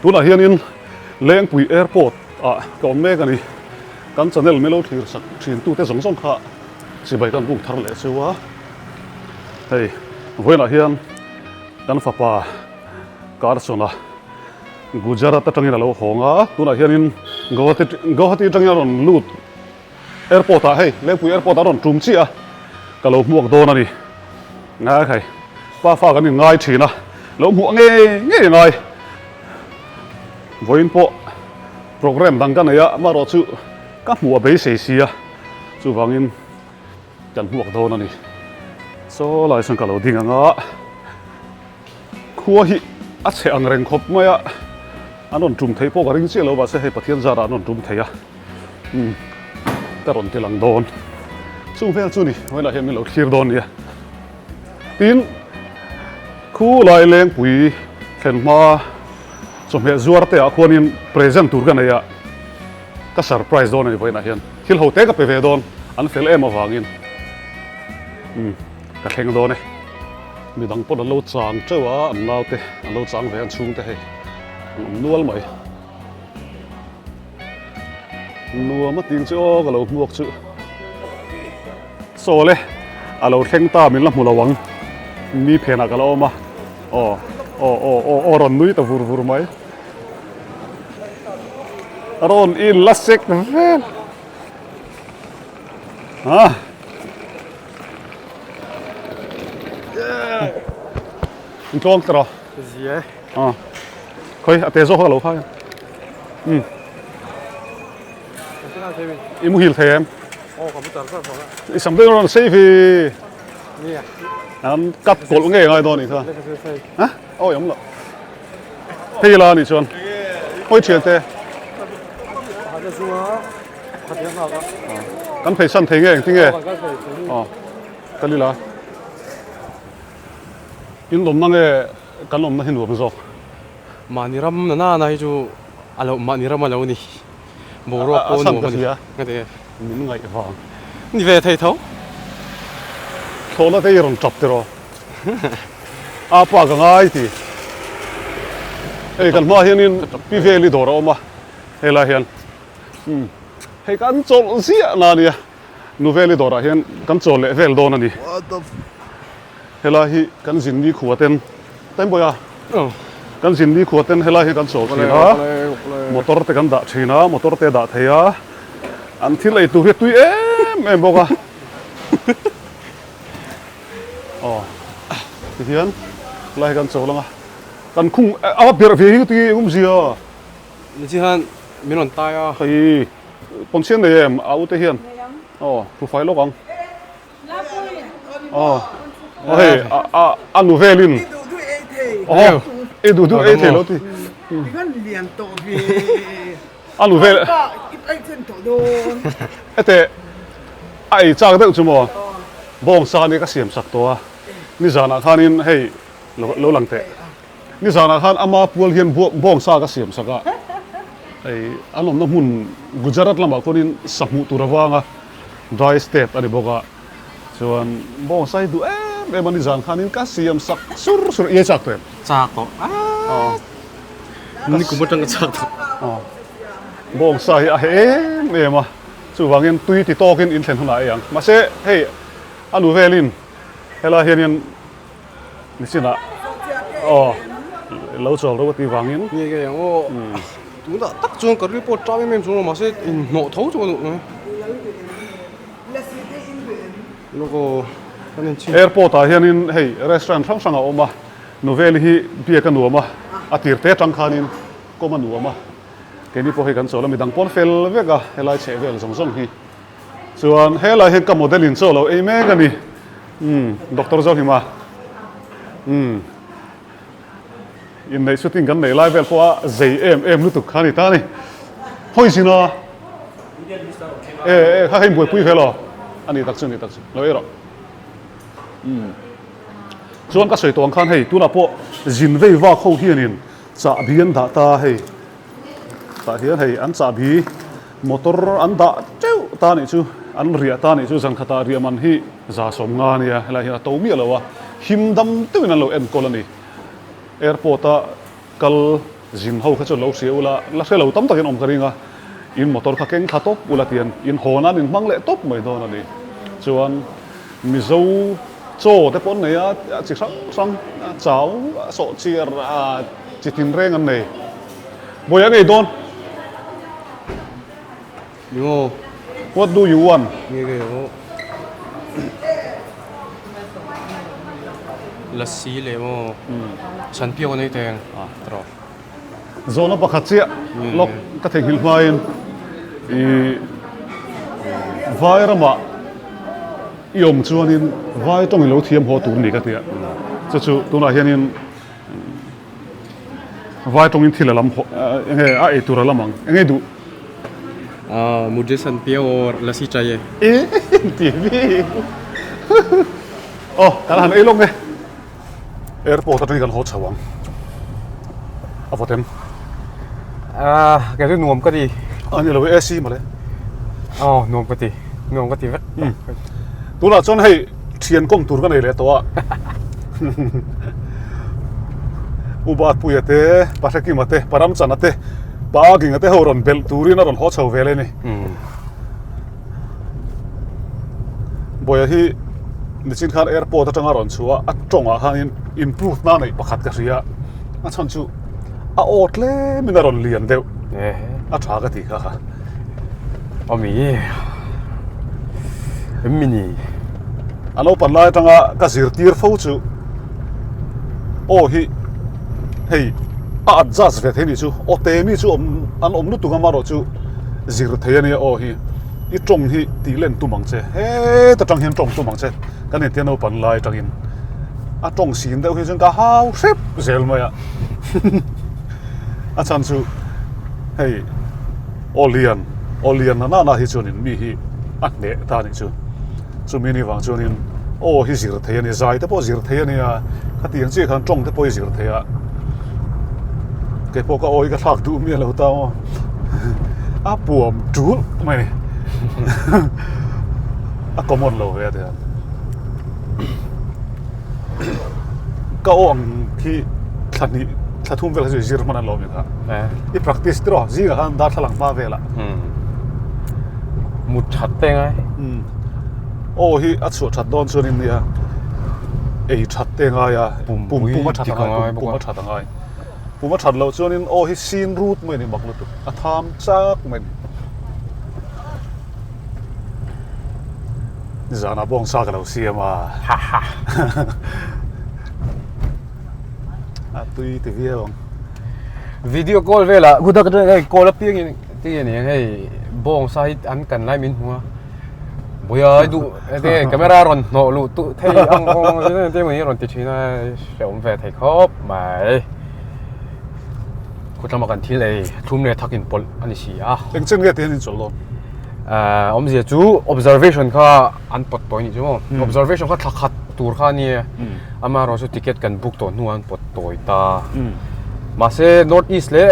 Tunah hianin Lengpui Airport ah ka awm mek a ni. Kan channel milo thlir sak thin tute zawng zawng kha chibai kan buk thar leh chu a. Hei vawiinah hian kan fapa Carson-a Gujarat atangin a lo hawng a, tunah hianin Guwahati Guwahati atangin a rawn lut Airport ah hei Lengpui Airport ah a rawn tum chiah a, ka lo hmuak dawn a ni. Ngai khai pa fa kan inngai thin a, lo hmuh ngei ngei a ngai. Vawiin pawh program dang ka nei a, amaherawh chu ka hmuh a beisei si a, chuvangin kan hmuak dawn a ni. Saw lai chuan ka lo ding ang a. Khua hi a chhe ang reng khawp mai a, an rawn tum theih pawh ka ring chiah lo mahse hei Pathian zarah an rawn tum thei a, umm ka rawn ti lang dawn. Chung vel chu ni vawilah hian min lo thlir dawn nia. Tin, khu lai lengpui thlen hma chawhmeh zuar te ah khuanin present tur ka nei a, ka surprise dawn a ni vawiinah hian. Thil ho te ka pe ve dawn, an fel em avangin umm ka thleng dawn e. Midang pawh an lo chang teuh a, an naute an lo chang ve an chhungte hei an awm nual mai. Nuam a ting chu aw ka lo hmuak chu. Saw le, a lo thleng ta min la hmu lo ang. Mi phenah ka la awm a, aw aw aw aw aw rawn nui ta vur vur mai. Rawn in la sek vel. Ha. In tlawng tawh rawh. Zia. Ah. Khoi a te zawk a lo khai. Um. I muhil thei em? Oh, ka mu tar tar tawh. I sam deuh rawn sei ve. Nia. An cut kawlh ngei ngai dawn nih kha. Ha? Awi awm lo. Hei la nih chuan. Hawi thian te. Kan phei san thei nge engtin nge? Aw ka ni la. In lawmna nge kan awmna hi nuam zawk? Mahni ram na nana hi chu a lo mahni ram a lo ni. Boruak pawh nuam a ni. Ka ti e. Min ngaih vang. Ni ve thei tho. Thlawhna te i rawn tap tiraw? A pa ka ngai ti. Hei kan hmaah hianin Pi Veli dawr a awm a. Helai hian umm hei kan chawlh ziah na ania Nuveli dawrah hian kan chawl leh vel dawn a ni. Helai hi kan zin ni khua ten Taimbawiha kan zin ni khua ten helai hi kan chawl thin a, motor te kan dah thin a, motor te dah thei a, an thil ei tur hi a tui em em bawk a. Aw tihian helai hi kan chawl ang a, kan khung a berh ve hi tui awmzia. Ni hian min rawn tai a. Hei pawnchhian nei em a ute hian aw hrufai lawk ang. Aw aw hei a a a nu velin aw i duh duh ei thei lo ti. A nu vel hete a ei chak deuh chu maw bawngsa nia ka siam sak tawh a nizanah khanin hei lo lang teh. Nizanah khan ama pual hian bawngsa ka siam sak a, hei an awmna hmun Gujarat lamah khuanin sa hmuh tur avanga dry state a ni bawk a, chuan bawngsa hi duh em em a nizan khanin ka siam sak sur sur i ei chak tawh em? Chak tawh aaa ni kum atang ka chak tawh. Aw bawngsa hi a heh em em a, chuvangin tui ti tawkin in thlen hunah ei ang, mahse hei a nu velin helai hianin Nichinah aw lo chawl ro a tih vangin. Nge nge ang aw. Tunah tak chuan ka report ṭam em em chung lo mahse inhnawh tho chu ka duh mai. Lawk aw kan inchhin. Airport ah hianin hei restaurant hrang hrang a awm a, Nuveli hi biak a nuam a, a tir te atang khanin kawm a nuam a, keini pawh hei kan chawl a, midang pawn fel vek a helai chheh vel zawng zawng hi. Chuan helai hian ka model in chaw lo ei mek a ni. Umm Doctor Zohima umm inneih shooting kan neih lai vel pawh a zei em em lutuk kha a ni ta a ni. Hawi zin a e e kha kha in buaipui ve lo a ni tak chu a ni tak chu lo ei rawh. Umm chuan ka sawi tawh ang khan hei tunah pawh zin vei vak ho hianin chahbi an dah ta hei. Tah hian hei an chahbi motor an dah teuh ta nih chu an riah ta nih chu zan khatah riah man hi 150 a nia helai hian a to miah lo a him dam deuhin an lo enkawl a ni airport a kal Zin ho kha chu lo hria ula, la hre lo tam takin awm ka ring a, in motor kha keng thla tawp ula tian in haw nan in hmang leh tawp mai dawn a ni. Chuan Mizo chaw te pawh an nei a, chi hrang hrang chau sawhchiar chi tinreng an nei. Bawiha ngei dawn. Ni maw? What do you want? Nge nge maw? Lassi leh maw? Chhan piak a nei teng tawh. Zawhna pakhat chiah lawk ka theihnghilh hmain i vai ramah i awm chuanin vai tawng i lo thiam haw tur ni ka tia. Chu chu tunah hianin Vai tawngin thil a lam enge a ei tur a lam ang enge duh. Aaa mujhe sanpiau aur lassi chahiye. E ti vi aw kan han ei lawk nge airport atangin kan haw chho ang a vawt em. Aaa kei chu nuam ka ti. A ni lo AC mawle. Aw nuam ka ti nuam ka ti vek. Tunah chuan hei Thian kawm tur ka nei leh tawh a. U Batpuia te, Pa Hrekima te, Pa Ramchana te, Pa Aginga te ho rawn belh turin a rawn haw chho vel a ni. Bawiha hi nichin khan airport atanga rawn chhuah a, a tawngah khanin improve na neih pakhat ka hria. A chhan chu a aw tlemin a rawn lian deuh. A tha ka tih kha kha. Ami emmi ni. A naupan lai atanga ka zirtir fo chu aw hi hei a adjust ve thei nih chu aw te mi chu awm an awm lutuk a amaherawh chu zir thei ania aw hi i tawng hi tih len tum ang che heta tang hian tawng tum ang che kan intia naupan lai atangin a tawng sin deuh hi chuan ka hau hrep zel mai a a chhan chu hei aw lian aw lian na nana hi chuanin mi hi a hneh ta anih chu chumi ni vang chuanin aw hi zir thei a ni zai te pawh zir thei a nia khatiang chiah khan tawng te pawh hi zir thei a keipawh ka aw hi ka thlak duh miah lo ta maw a puam tul mai a ni a common lo ve a tiang. Ka aw ang khi thla hnih thla thum vel kha chu i zir hman an lo awm kha. I practice tiraw zingah khan darthlalang hma velah. Mut that te ngai. Aw hi a chhuah that dawn chuan in nia ei that te ngai a pum pum a that a ngai pum a that a ngai. Pum a that loh chuan in aw hi sin rut mai a ni mak lutuk a tham chak mai a ni. Nizanah bawngsa ka lo siam a. Ha ha. A tui ti viau ang. Video call velah good tak atang hei call apiang in ti a ni ang hei bawngsa hi an kan lai min hmu a. Buai duh ete camera rawn hnawh luh tu thei ang awng ang te mai rawn ti thin a hrehawm ve thei khawp mai. Khutlama kan thil ei thlum leh thak in pawlh a ni si a. Engchen nge tihian in chawlh dawn? Awmzia chu observation kha an pawt tawi nih chu maw? Observation kha thla khat tur kha a nia. Amaherawh chu ticket kan book tawh hnuah an pawt tawi ta. Mahse North East leh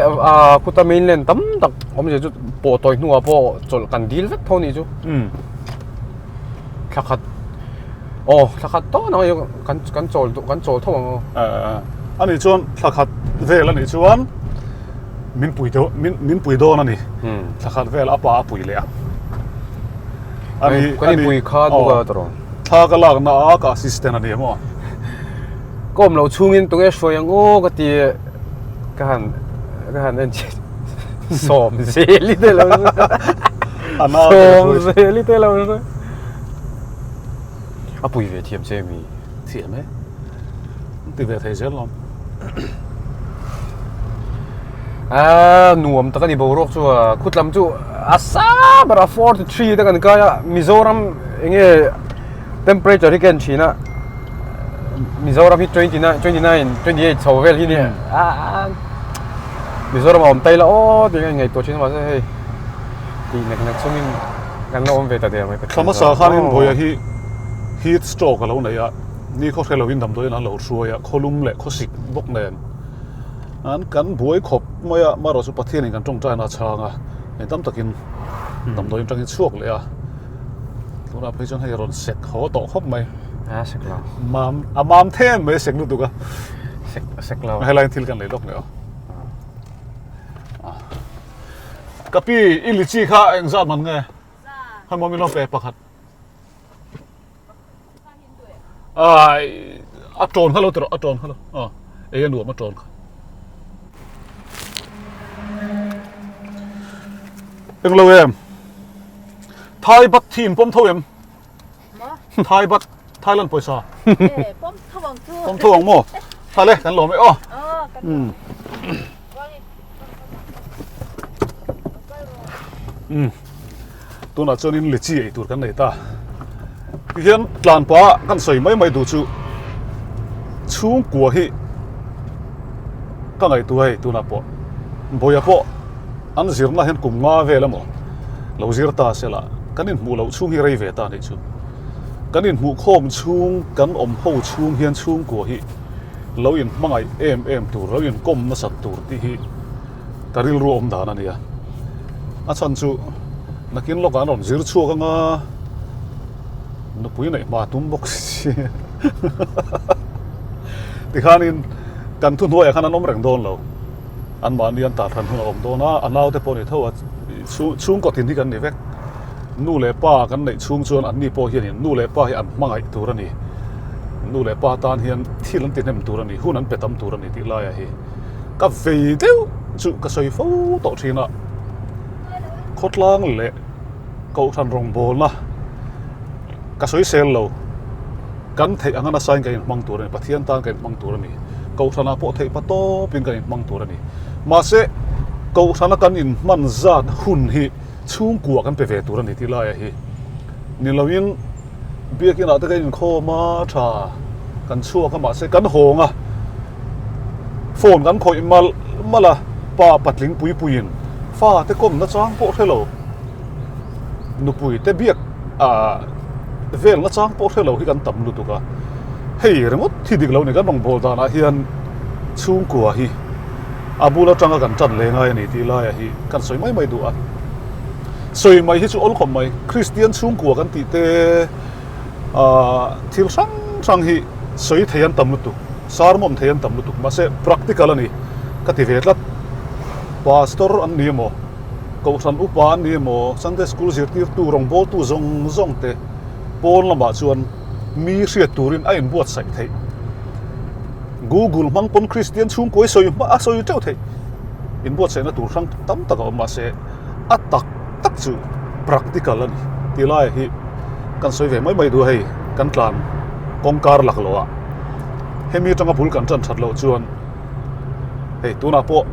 khuta mainland tam tak awmzia chu pawh tawi hnuah pawh chawlh kan dil vek tho nih chu. Thla khat aw thla khat tawh nang hi kan kan chawl kan chawl tho ang aw. A nih chuan thla khat vel a nih chuan min pui deuh min min pui dawn a ni. Thla khat vel a pa a pui leh a. Ani kan inpui kha bawk a tawrh. Thla ka lakna a ka assistant a ni maw. Ka awm loh chhungin tunge hruai ang aw ka ti ka han ka han en chhin Sawmzeli te lo Sawmzeli te lo a pui ve thiam che mi. Thiam e. Ti ve thei zel lawm. A nuam tak a ni boruak chu a khutlam chu a sa ber a 43 te kan kai a Mizoram enge temperature hi ka en thin a Mizoram hi 29 29 28 chho vel hi nia a Mizoram a awm tai la aw tih ka inngaihtuah thin a mahse hei tih nek nek chungin kan la awm ve ta der mai Thla hmasa khanin Bawia hi heat stroke a lo nei a, ni khaw hre lovin damdawiin an lo hruai a, khawlum leh khawsik bawk nen an kan buai khawp mai a, marawh chu Pathianin kan tawngtaina a chhang a, hei tam takin damdawiin atangin chhuak leh a, tunah phei chuan hei rawn sek haw tawh khawp mai. A sek lo. Mam a mam them mai a sek lutuk a. Sek sek lo. Helaiin thil kan lei lawk leh aw. Ka pi i lichi kha engzat man nge? Hei maw min lo pe pakhat. Ai a tawn kha lo ti rawh a tawn kha lo aw ei a nuam a tawn kha. Englo em? Thai bat thi in pawm tho em? Thai bat Thailand pawisa. Pawm tho ang chu. Pawm tho ang maw? Tha le kan lawm e aw. Um tunah chuanin lichi ei tur kan nei ta. Tihian tlan pah kan sawi mai mai duh chu chhungkua hi ka ngaihtuah hei tunah pawh Bawia pawh an zirna hian kum nga vel emaw lo zir ta se la kan inhmuh loh chhung hi rei ve ta anih chu. Kan inhmuh khawm chhung kan awm ho chhung hian chhungkua hi lo inhmangaih em em tur lo inkawm nasat tur tih hi ka rilru awm dan a nia. A chhan chu nakin lawkah an rawn zir chhuak anga nupui neih hma tum bawk si tikhanin kan thuhnuaiah khan an awm reng dawn lo. Anmahni an tah hran hun a awm dawn a, a naute pawh ni tho a, chhungkaw tin hi kan ni vek. Nu leh pa kan neih chhung chuan anni pawh hianin nu leh pa hi an hmangaih tur a ni. Nu leh pa tan hian thil an ti hnem tur a ni, hun an pe tam tur a ni tih laia hi ka vei deuh chu ka sawi fo tawh thin a. Khawtlang leh Kohhran rawngbawlna ka sawi sel lo. Kan theih anga nasain kan inhmang tur a ni, Pathian tan kan inhmang tur a ni. Kohhranah pawh theih pa tawpin kan inhmang tur a ni. Mahse, Kohhrana kan inhman zat hun hi chhungkua kan pe ve tur a ni tih laia hi ni loin Biakinah te kan inkhawm a, tha kan chhuak a, mahse kan hawng a, phone kan khawih malh malh a, pa patling pui puiin fa te kawmna chang pawh hre lo. Nupui te biak ah vel nachang pawh hre lo hi kan tam lutuk a, hei ringawt hi dik lo ni kan rawngbâwl danah hian chhungkua hi a bul atanga kan tan leh ngai a ni tih laia hi kan sawi mai mai duh a, sawi mai hi chu awlkhawm mai Kristian chhungkua kan tih te ah thil hrang hrang hi sawi thei an tam lutuk, sermon thei an tam lutuk mahse practical a ni ka ti ve tlat, pastor an ni emaw. Kohhran upa an ni emaw, Sunday School zirtirtu, rawngbawltu zawng zawng te pawn lamah chuan mi hriat turin a inbuatsaih theih. Google hmang pawn Kristian chhungkuai sawi hma a sawi teuh theih. Inbuatsaihna tur hrang tam tak a awm mahse a tak tak chu practical a ni. Ti lai hi kan sawi ve mai mai duh a hei kan tlan kawngkar lak loh ah hemi atanga bul kan tan that loh chuan hei tunah pawh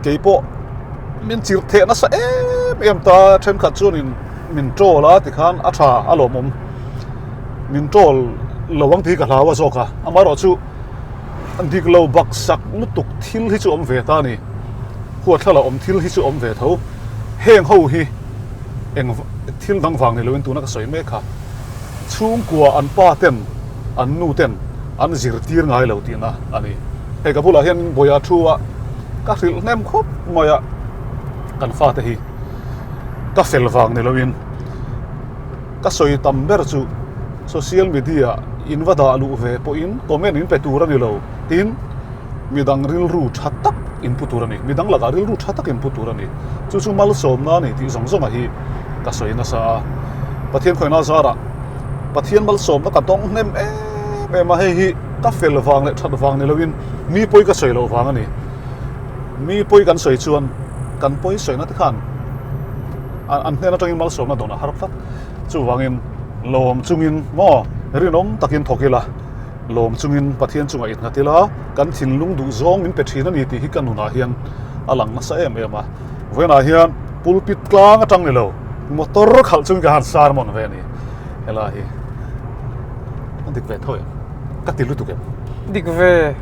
Kei pawh min chirh theh nasa em em ta thenkhat chuanin min troll a tikhan a tha a lawmawm min troll lo ang tih hi ka hlau a zawk a amaherawhchu dik lo baksak lutuk thil hi chu awm ve ta a ni huatthlala awm thil hi chu awm ve tho heng ho hi eng thil dang vang ni loin tuna ka sawi mek kha. Chhungkua an pa ten an nu ten an zirtir ngai lo tihna a ni. Hei ka bulah hian Bawia thu a ka hrilh hnem khawp mai a, kan fate hi ka fel vang ni loin ka sawi tam ber chu social media in va dah luh ve pawhin comment in pe tur a ni lo tin midang rilru tha tak in pu tur a ni, midang lakah rilru tha tak in pu tur a ni. Chu chu malsawmna a ni tih zawng zawng a hi ka sawi nasa a. Pathian khawina zarah Pathian malsawmna ka dawng hnem em em a, hei hi ka fel vang leh that vang ni loin mi pawi ka sawi loh vang a ni. Mi pawi kan sawi chuan kan pawi sawina te khan an hnen atangin malsawmna dawn a har tlat. Chuvangin lawm chungin maw rinawm takin thawk ila. Lawm chungin Pathian chungah i nghat ila, kan thinlung duh zawng min pe thin a ni tih hi ka nunah hian a lang nasa em em a. Vawiinah hian pulpit tlang atang ni lo, motor khalh chungin ka han sermon ve a ni. Helai hi a dik ve tho em? Ka ti lutuk em? Dik ve.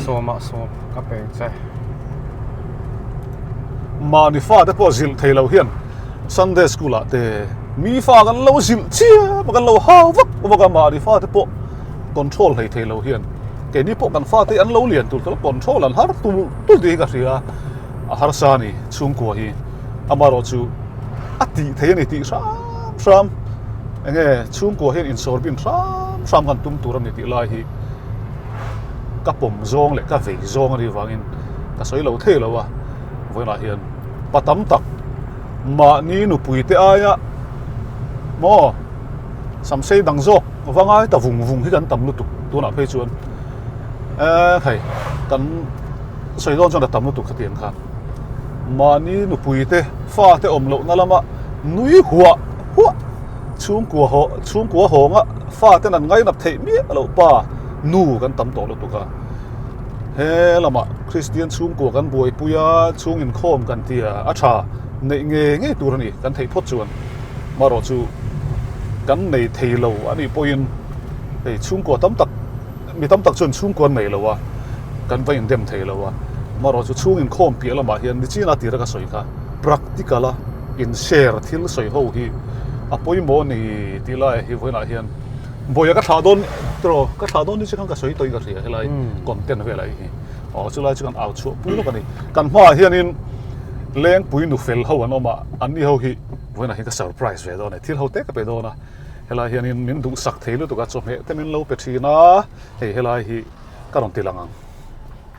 Sawmah sawm ka pe che. Mahni fate pawh zilh thei lo hian Sunday school ah te mi fa kan lo zilh chiam a, kan lo hau vak vak a, mahni fate pawh control hlei thei lo hian keini pawh kan fate an lo lian tur kha control an har tul tul tih hi ka hria a, a harsa a ni chhungkua hi amaherawh chu a tih theih a ni tih hram hram eng nge chhungkua hian insawr bin hram hram kan tum tur a ni tih lai hi. Ka pawm zawng leh ka vei zawng a nih vangin ka sawi lo thei lo a, vawiinah hian pa tam tak mahni nupui te aia maw samsei dang zawk va ngai ta vung vung hi kan tam lutuk tunah phei chuan eee hei kan sawi dawn chuan a tam lutuk khatiang khan mahni nupui te fa te awm lohna lama nui huah huah chhungkua haw chhungkua hawnga fa ten an ngainap theih miah loh pa nu kan tam tawh lutuk a he lamah Kristian chhungkua kan buaipui a chhung inkhawm kan ti a a tha neih ngei ngei tur a ni kan theih phawt chuan marawh chu kan nei thei lo a nih pawhin hei chhungkua tam tak mi tam tak chuan chhungkua an nei lo a kan va indem thei lo a marawh chu chhung inkhawm piah lamah hian nichina tira ka sawi kha practical a in share thil sawi ho hi a pawimawh a ni tih lai hi vawiinah hian Bawiha ka thlah dawn tiraw ka thlah dawn ni chu khan ka sawi tawhin ka hria helai content velah hi aw chulai chu kan au chhuah pui lawk a ni kan hmaah hianin Lengpui nu fel ho an awm a anni ho hi vawiinah hian ka surprise ve dawn a ni thil ho te ka pe dawn a helai hianin min duhsak thei lutuk a chawhmeh te min lo pe thin a hei helai hi ka rawn ti lang ang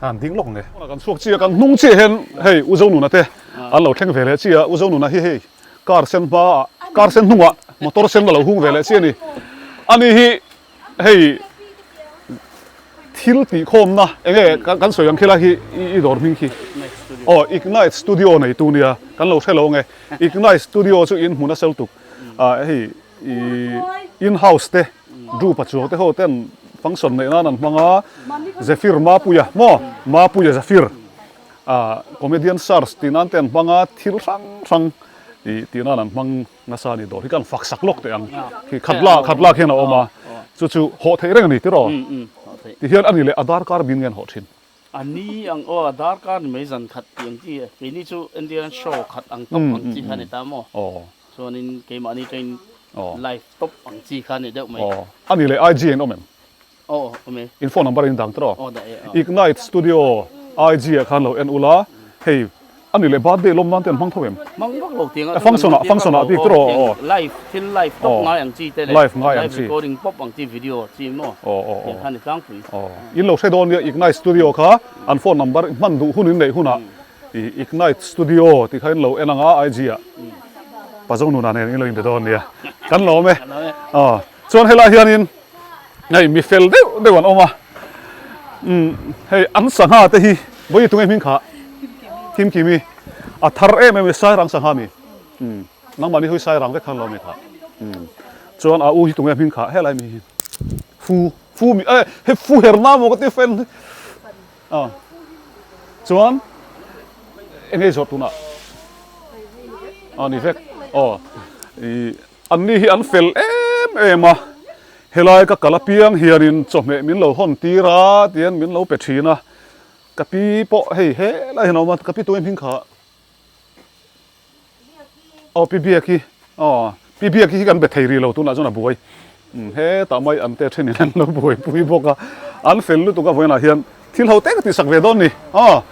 a an ding lawk ang e. Kan chhuak chiah kan hnung chiah hian hei U Zonuna te an lo thleng ve leh chiah a U Zonuna hi hei Car sen hmaah car sen hnungah motor sen a lo hung ve leh chiah a ni. Ani hi hei thil tihkhawmna eng nge kan sawi ang khila hi i dawr hming khi aw Ignite Studio neitu nia kan lo hre lo ang e. Ignite Studio chu in hmun a sel tuk ah hei i in house te group a chuang te ho ten function neih nan an hmang a Zephyr Mapuia maw Mapuia Zephyr. Ah comedian search tih nan te an hmang a, thil hrang hrang ih tih nan an hmang nasa a ni dawr hi kan fak sak lawk teh ang. Khi khat lak khat lak hian a awm a, chu chu hawh theih reng a ni tiraw? Ti hian a ni leh a darkar bin nge an hawh thin? A ni ang aw a darkar ni mai zan khat tih ang chi e, keini chu entir show khat ang tawp ang chi kha a ni ta maw? Chuanin keimahni atangin live tawp ang chi kha a ni deuh mai. A ni leh IG an awm em? Aw awm e. In phone number in dang tawh. Aw dah e aw. Ignite Studio IG ah khan lo en ula hei a ni leh birthday lawm nan te an hmang tho em? Hmang vak lo tiang a. Function ah function ah bik tawh aw. Live thil live tawp ngai ang chi te leh live ngai ang chi live recording pawp ang chi video chi maw aw aw tiang khan ni tlangpui. Aw in lo hre dawn nia Ignite Studio kha an phone number hman duh hun in neih hunah Ignite Studio tih kha in lo en ang a IG ah Pazonuna nen in lo inbe dawn nia kan lawm e aw chuan helai hianin Hei mi fel deuh deuh an awm a, umm hei an sangha te hi vawi tunge hming kha Kimkimi a thar em em e Sairang sangha mi umm nangmahni hawi Sairang vek khan lo mi kha umm chuan a u hi tunge hming kha helai mi hi fu fu mi eh hei fu her na maw ka ti fan a chuan eng nge zawh tunah a ni vek aw ih. Anni hi an fel em em a, helai ka kal apiang hianin chawhmeh min lo hawn tir a tihian min lo pe thin a, ka pi pawh hei helai hian a awm a, ka pi tunge hming kha aw pi Biaki aw pi Biaki hi kan be thei rih lo tunah chuan a buai hetah mai an te thenin an lo buaipui bawk a, an fel lutuk a vawiinah hian thil ho te ka tihsak ve dawn ni aw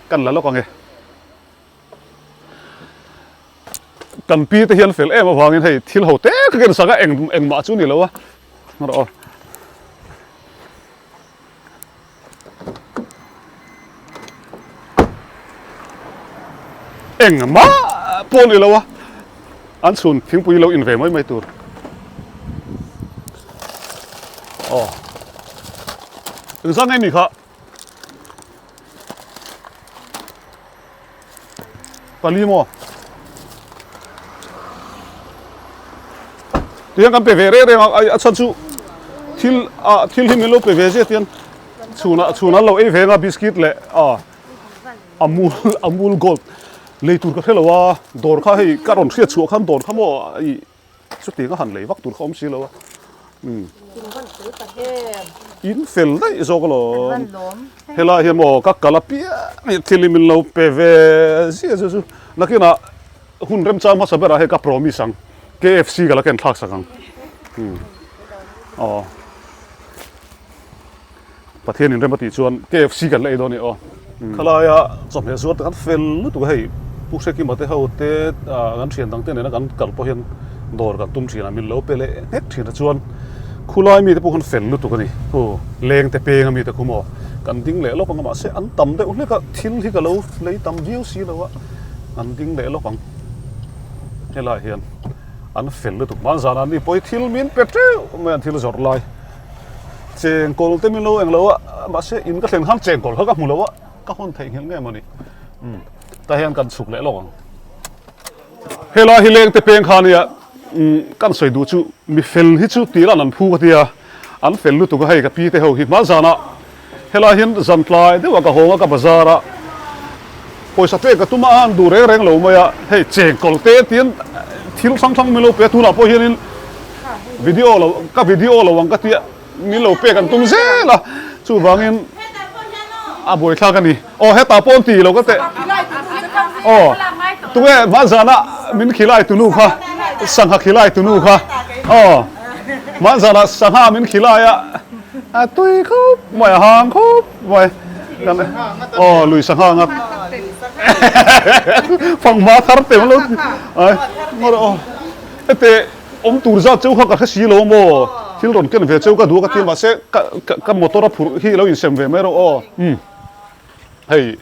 kan la lawk ang e. Kan pi te hian fel em avangin hei thil ho te kha ken sak a eng engmah chu ni lo a rawh aw. Engmah pawh ni lo a an chhun thingpui lo in ve mai mai tur. Aw. Engzah nge ni kha? Pali maw? Tihian kan pe ve reng reng a, a chhan chu thil ah thil hi min lo pe ve zia tihian chhunah chhunah an lo ei ve ang a biscuit leh ah amul amul gold lei tur ka hre lo a dawr kha hei ka rawn hriat chhuah khan dawr kha maw ih Chutiang a han lei vak tur kha awm si lo a. In van fel ta em. In fel daih zawk alawm. Helai hian maw ka kal apiang thil hi min lo pe ve ziah chu chu. Nakinah hun remchang hmasa berah hei ka promise ang. KFC ka la ken thlak sak ang. Aw. Pathian in rem a tih chuan KFC kan la ei dawn a ni aw. Khalaia chawhmeh zuar te kan fel lutuk a hei Pu Hrekima te ho te kan thian dang te nena kan kal pawh hian dawr kan tum thin a min lo pe leh nghek thin a chuan Khulai mite pawh khan fel lutuk a ni. Khu leng te peng a mite khu maw kan ding leh lawk ang a mahse an tam deuh hlek a thil hi ka lo lei tam viau si lo a an ding leh lawk ang. Helaiah hian an fel lutuk hmanzan ah ni pawh hi thil min pe teuh mai an thil zawrh lai. Chengkawl te min lo eng lo a mahse in ka thlen khan chengkawl kha ka hmu lo a ka hawn theihnghilh nge mawni. Umm tah hian kan chhuk leh lawk ang. Helai hi leng te peng kha ania kan sawi duh chu mi fel hi chu tih lan an phu ka tia an fel lutuk a hei ka pi te ho hi hma zanah helai hian zan tlai deuh a ka hawng a ka bazar a pawisa pek ka tum a an duh reng reng lo mai a hei chengkawl te tiin thil hrang hrang min lo pe a tunah pawh hianin video lo ka video lo ang ka tia Min lo pek an tum zel a, chuvangin a buaithlak a ni. Aw hetah pawh an ti lo ka teh. Aw tunge hmanzana min khilai tunu kha, sangha khilai tunu kha. Aw hmanzana sangha min khilai a, a tui khawp mai, a hang khawp mai. Aw lui sangha ngat. Fanghma thar te lo ti. Ai ngawt aw. Hete. Awm tur zat cheu kha ka hre si lo maw? Thil rawn ken ve cheu ka duh a ka ti a mahse ka ka motor a phurh hi lo insem ve mai rawh aw. Umm hei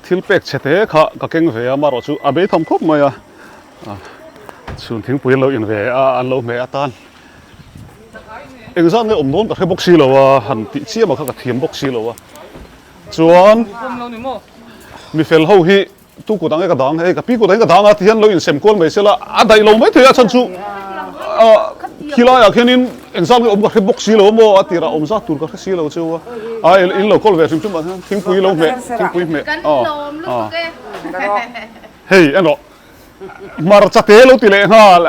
thil pek chhe te kha ka keng ve a marawh chu a beitham khawp mai a chhun thingpui an lo in ve a an lo hmeh atan engzat nge awm dawn ka hre bawk si lo a han tih chiam a kha ka thiam bawk si lo a chuan mifel ho hi Tu kut ang e ka dang hei ka pi kut ang e ka dang a ti hian lo insem kual mai sela a daih lo mai thei a chhan chu khilaiah khianin engzat nge awm ka hre bawk si lo maw a tirah awm zat tur ka hre si lo cheu a a in lo kawl ve hrim hrim ah hian thingpui lo hmeh thingpui hmeh hei en rawh hmarcha te lo ti leh nghal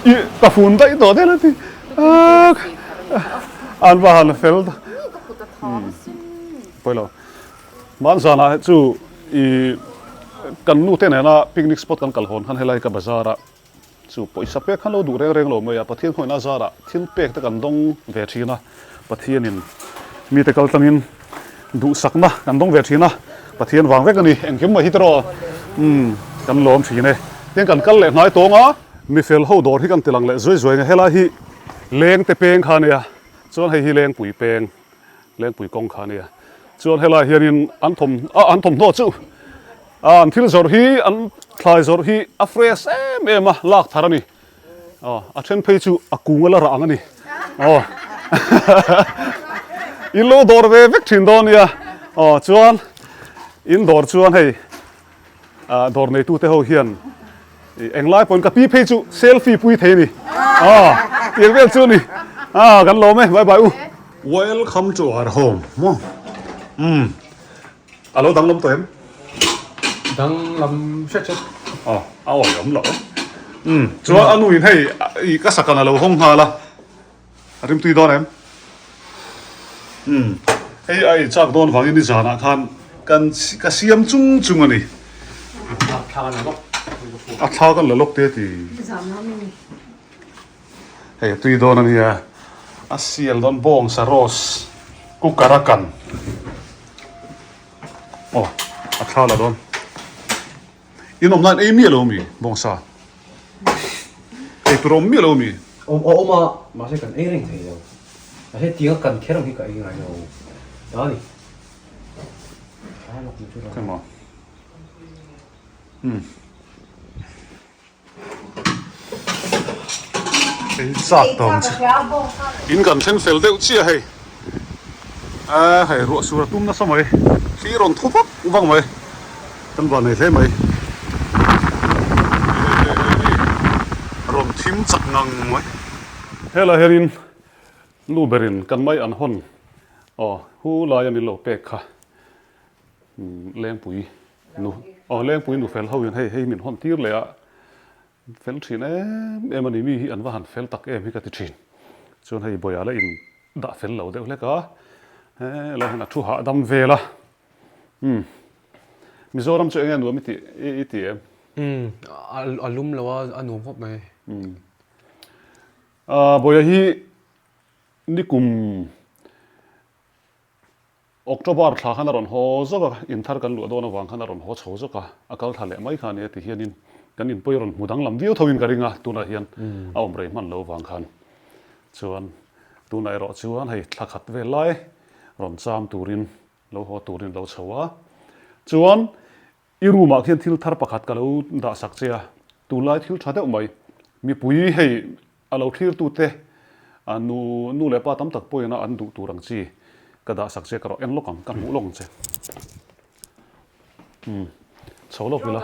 i ka fun daih tawh te lo ti An va han fel ta. Pawilo. Hman zanah chu i kan nu te nena picnic spot kan kal hawn khan helai ka bazar a chu pawisa pek khan lo duh reng reng lo mai a Pathian khawihna zarah thil pek te kan dawng ve thin a Pathianin mite kal tlangin duhsakna kan dawng ve thin a Pathian vang vek a ni engkim mai hi tiraw umm kan lawm thin e tin kan kal leh hnai tawng a. Mifel ho dawr hi kan ti lang leh zuai zuai nge helai hi leng te peng kha ania chuan hei hi lengpui peng lengpui kawng kha ania chuan helai hianin an thawm ah an thawmhnaw chu ah an thil zawrh hi an thlai zawrh hi a fresh em em a lak thar a ni aw a then phei chu a kung a la rah ang a ni aw in lo dawr ve vek thin dawn nia aw chuan in dawr chuan hei Ah dawr neitute ho hian englai pawhin ka pi phei chu selfie pui thei a ni. Ah tiang vel chu a ni. Ah kan lawm e bye bye u. Welcome to our home maw umm a lo danglam tawh em? Danglam hret hret. Aw a awi awm lo umm chuan a nuin hei i ka sakan a lo hawng nghal a. A rimtui dawn em? Umm, hei a ei chak dawn vangin nizanah khan kan ka siam chung chung a ni. A thla kan la lawk te ti. Hei a tui dawn a nia. A sial dawn bawng sa roast cooker a kan. Aw, a thla la dawn. In awm nan ei miah lo mi bawngsa? Ei tur a awm miah lo mi? Awm a awm a, mahse kan ei reng thei lo. Mahse tiang a kan kher ang hi ka ei ngai lo. Ta ni. Ta lawk ni chu ra. Emaw. Hmm. Ei chak tawng che. In kan thleng fel deuh chiah hei. A hei ruah sur a tum nasa mai. Thli rawn thu vak vak mai. Kan van nei hle mai. Rawn thim chak ngang mai. Helai hianin nu berin kan mai an hawn aw hu laia min lo pek kha Lengpui nu aw Lengpui nu fel ho in hei hei min hawn tir leh a fel thin em em a ni mi hi an va han fel tak em hi ka ti thin. Chuan hei Bawia la in dah fel lo deuh hlek a helai hian a thu hahdam vel a umm Mizoram chu enge nuam i tih i ti em? Umm a lum lo a a nuam khawp mai. Umm Bawia hi nikum October thla khan a rawn haw zawk a, in thar kan luah dawn avang khan a rawn haw chho zawk a, a kal thla leh mai kha a nia ti hianin Kan inpawih rawn hmu danglam viau tho in ka ring a, tunah hian a awm rei hman lo vang khan. Chuan tunah erawh chuan hei thla khat vel lai rawn cham turin lo haw turin lo chho a. Chuan i room ah khian thil thar pakhat ka lo dah sak che a, tunlai thil tha deuh mai. Mipui hei a lo thlir tute a nu nu leh pa tam tak pawhin a an duh tur ang chi ka dah sak che ka rawh en lawk ang ka hmuh lawk ang che. Umm chho lawk ila.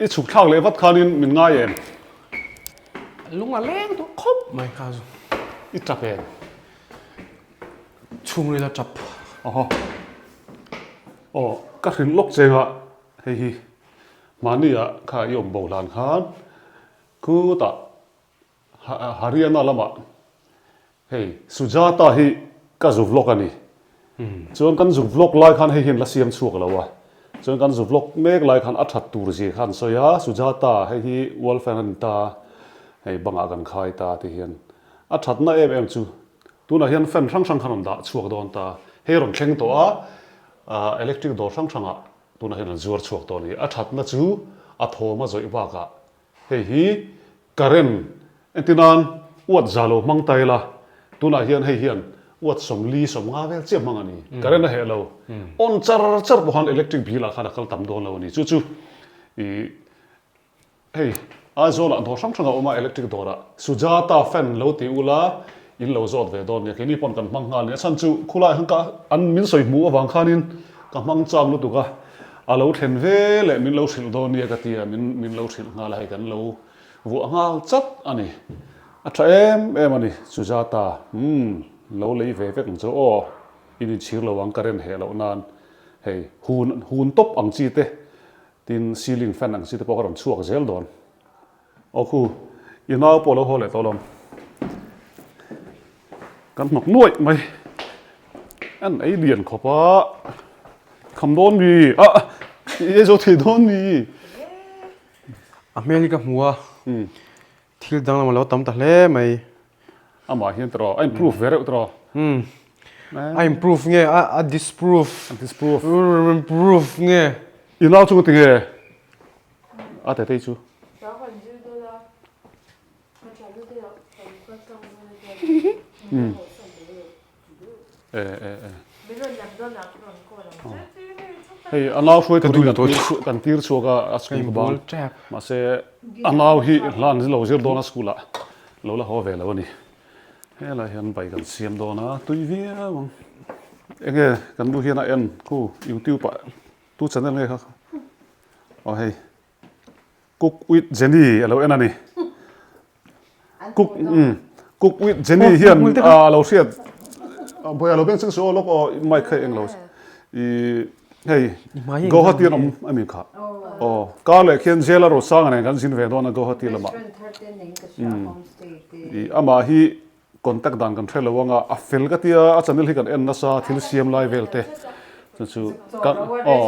I chhuk thlak leh vat khanin min ngai em? Lung a leng tawh khawp mai kha chu. I tap em? Chhungril a tap. Aw. Aw ka hrilh lawk cheng a hei hi mahni ah kha i awm bo hlan khan khutah Haryana lamah hei Sujata hi ka zu vlog a ni. Chuan kan zu vlog lai khan hei hian la siam chhuak lo a. Chuan kan zu vlog mek lai khan a that tur zia kha an sawi a, Sujata hei hi wall fan a ni ta, hei bangah kan khai ta ti hian a thatna em em chu tunah hian fan hrang hrang kha rawn dah chhuak dawn ta. Hei rawn thleng tawh a, electric dawr hrang hrangah tunah hian an zuar chhuak tawh a ni. A thatna chu a thawm a zawih bakah Hei hi current entir nan uat za lo hmang ta ila, tunah hian hei hian uat 40 50 vel chiah hmang a ni. Current a heh lo. On char char pawh khan electric bill ah khan a kal tam dawn lo a ni. Chu chu ih hei Aizawl ah dawr hrang hrang a awm a electric dawr ah Sujata fan lo ti ula in lo zawt ve dawn nia. Keini pawn kan hmang nghal nia. A chhan chu khulai khan ka an min sawi hmuh avang khanin ka hmang chak lutuk a. A lo thlen ve leh min lo hrilh dawn nia ka ti a, min min lo hrilh nghal a, hei kan lo vuah nghal chat a ni. A tha em em a ni, Sujata, umm, lo lei ve vek ang chu aw, in inchhir lo ang ka rem heh loh nan, hei hun hun tawp ang chi te, tin ceiling fan ang chi te pawh ka rawn chhuak zel dawn. Aw khu, i nau pawh lo haw leh tawh lawm. Kan hnawk nuaih mai. An ei lian khawp a. Kham dawn mi. A, i ei zo thei dawn mi. A hmel hi ka hmu a. Thil danglam a lo tam ta hle mai. Amah hian tawh a improve ve reuh tawh. A improve nge a disprove. A disprove. Improve nge. I nau chu ka ti nge? A tetei chu. Hei a nau hruai turin kan tir chhuak a a school ka bang mahse a nau hi hla an lo zir dawn a school ah lo la haw ve lo a ni helai hian bai kan siam dawn a tui viau ang enge kan nu hian a en khu youtube ah tu channel nge kha aw hei. Cook with Jenny a lo en a ni. Cook um Cook with Jenny hian a lo hriat Bawia lo beng cheng suh aw lawk aw mic kha eng lo i hei Guwahati an awm a mi kha aw kar leh khian Jail a Rosanga nen kan zin ve dawn a Guwahati lamah i amah hi Contact dan kan hre lo anga a fel ka tia a channel hi kan en nasa thil siam lai vel te chu chu kan aw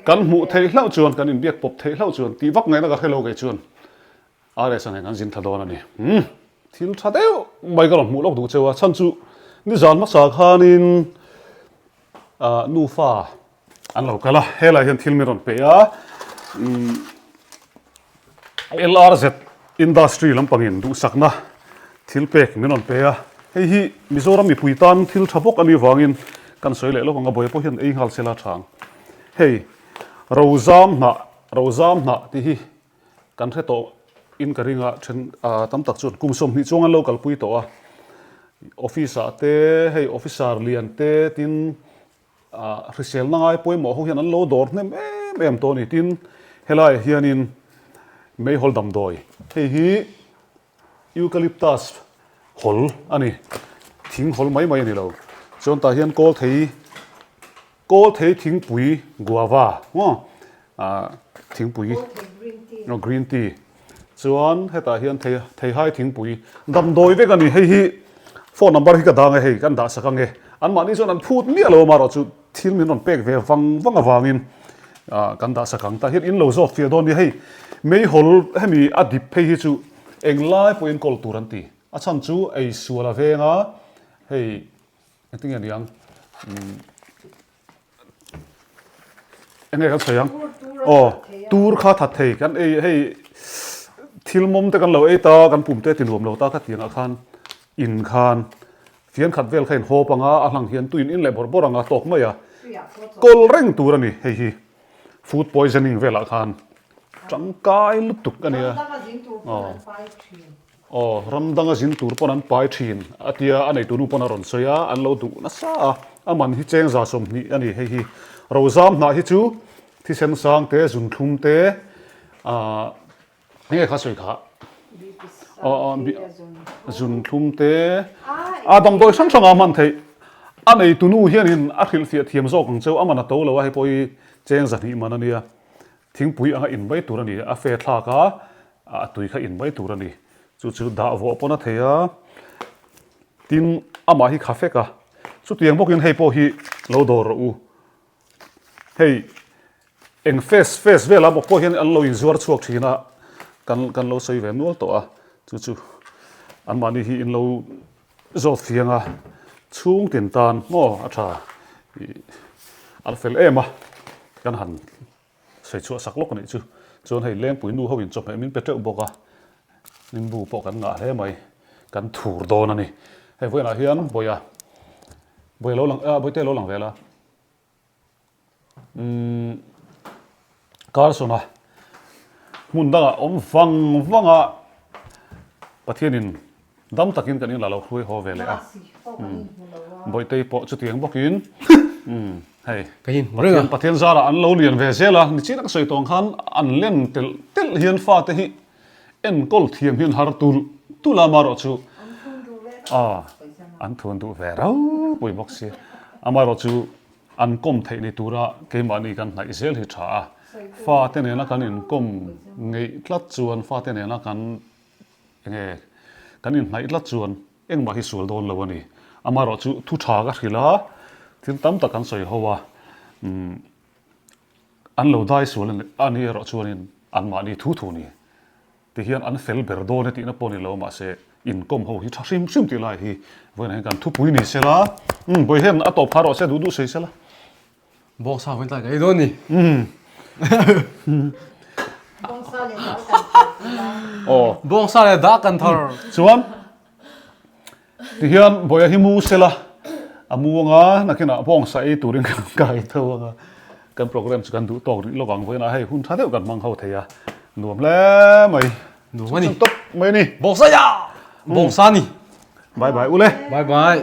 kan hmuh theih hlauh chuan kan inbiak pawp theih hlauh chuan tih vak ngaihna ka hre lo kei chuan RS a nen kan zin tha dawn a ni umm thil tha deuh mai ka rawn hmuh lawk duh cheu a chhan chu nizan hmasa khanin ah nufa an lo kal a helai hian thil min rawn pe a umm LRZ industry lampangin duhsakna thil pek min rawn pe a, hei hi Mizoram mipui tan thil tha bawk a nih vangin kan sawi leh lawk ang a, buai pawh hian ei nghal se la tha ang. Hei Rozam hnah, Rozam hnah tih hi kan hre tawh in ka ring a, then tam tak chuan kum 20 chuang an lo kalpui tawh a, office ah te hei officer lian te tin Hriselna ngai pawimawh ho hian an lo dawr hnem em em tawh a ni. Tin, helaiah hianin meihawl damdawi, hei hi eucalyptus hawl a ni, thing hawl mai mai a ni lo. Chuan tah hian kawl thei, kawl thei thingpui guava maw, thingpui, green tea. Chuan hetah hian thei theihai thingpui damdawi vek a ni. Hei hi phone number hi ka dang e hei kan dah sak ange. Anmahni chuan an phut miah lo amarawh chu thil min rawn pek ve vang vang avangin ah kan dah sak ang. Tah hian in lo zawt fiah dawn nia hei meihawl hemi a dip phei hi chu englai pawhin kawl tur an ti. A chhan chu ei sual a veng a hei engtin nge niang umm. Enge kan sawi ang? Aw, tur kha that thei kan ei hei thil mawm te kan lo ei ta, kan pum te ti nuam lo ta kha tiangah khan in khan fian khat vel kha in hawp anga a hlang hian tuin in leh bawrh bawrh anga tawk mai a, kawl reng tur a ni hei hi food poisoning velah khan tangkai lutuk a nia. Aw. Aw, ram danga zin tur pawn an pai thin a tia a neitu nu pawn a rawn sawi a, an lo duh nasa a, a man hi cheng 20 a ni hei hi. Rozam hnah hi chu thisen sang te, zunthlum te, ah enge kha sawi kha? Aw zunthlum te, a damdawi hrang hrang a hman theih. A neitu nu hianin a hrilhfiah thiam zawk ang cheu, a man a to lo a, hei pawh hi cheng 2 man a nia. Thingpui anga in mai tur a ni, a fe thlak a, a tui kha in mai tur a ni. Chu chu dah vawh pawn a thei a, tin amah hi kha fek a. Chutiang bawkin hei pawh hi lo dawr rawh u. Hei eng face face velah bawk pawh hian an lo inzuar chhuak thin a, kan kan lo sawi ve nual tawh a. Chu chu anmahni hi in lo zawt fiang a, chhung tin tan maw a tha ih a la fel em a, kan han sawi chhuah sak lawk a nih chu. Chuan hei Lengpui nu ho in chawhmeh min pe teuh bawk a, nimbu pawh kan ngah hle mai, kan thur dawn a ni. Hei vawiinah hian Bawia, Bawia lo lang, Bawite lo lang ve la. Umm Carson-a hmun dangah awm vang vang a, Pathianin dam takin kan inla lo hruai haw ve leh a. Umm Bawihtei pawh chutiang bawkin umm hei Pathian Pathian zarah an lo lian ve zel a, nichina ka sawi tawh ang khan an len telh telh hian fate hi enkawl thiam hian har tulh tulh a, amaherawhchu a an thuan duh ve ropui bawk si. Amaherawhchu An kawm theih ni tura keimahni kan hnaih zel hi tha a, fate nena kan inkawm ngeih tlat chuan, fate nena kan enge kan inhnaih tlat chuan engmah hi sual dawn lo a ni. Amaherawhchu thu tha ka hrilh a, thil tam tak kan sawi ho a, umm an lo dai sual a ni erawh chuanin anmahni thu thu ni. Ti hian an fel ber dawn e tihna pawh ni lo mahse inkawm ho hi tha hrim hrim tih lai hi vawiinah hian kan thupui ni sela umm vawi hian a tawp phah rawh se duh duh sawi sela. Bawngsa vawiin tlai ka ei dawn ni. Bawngsa leh dah kan thar tila. Aw. Bawngsa leh dah kan thar. Chuan Ti hian Bawia hi mu sela, a mu anga nakinah bawngsa ei turin kan kai tho anga kan program chu kan duh tawk rih lawk ang vawiinah hei hun tha deuh kan hmang ho thei a, nuam hle mai. Nuam a ni. Tawp mai a ni. Bawngsa ya! Bawngsa ni. Bye bye ule. Bye bye.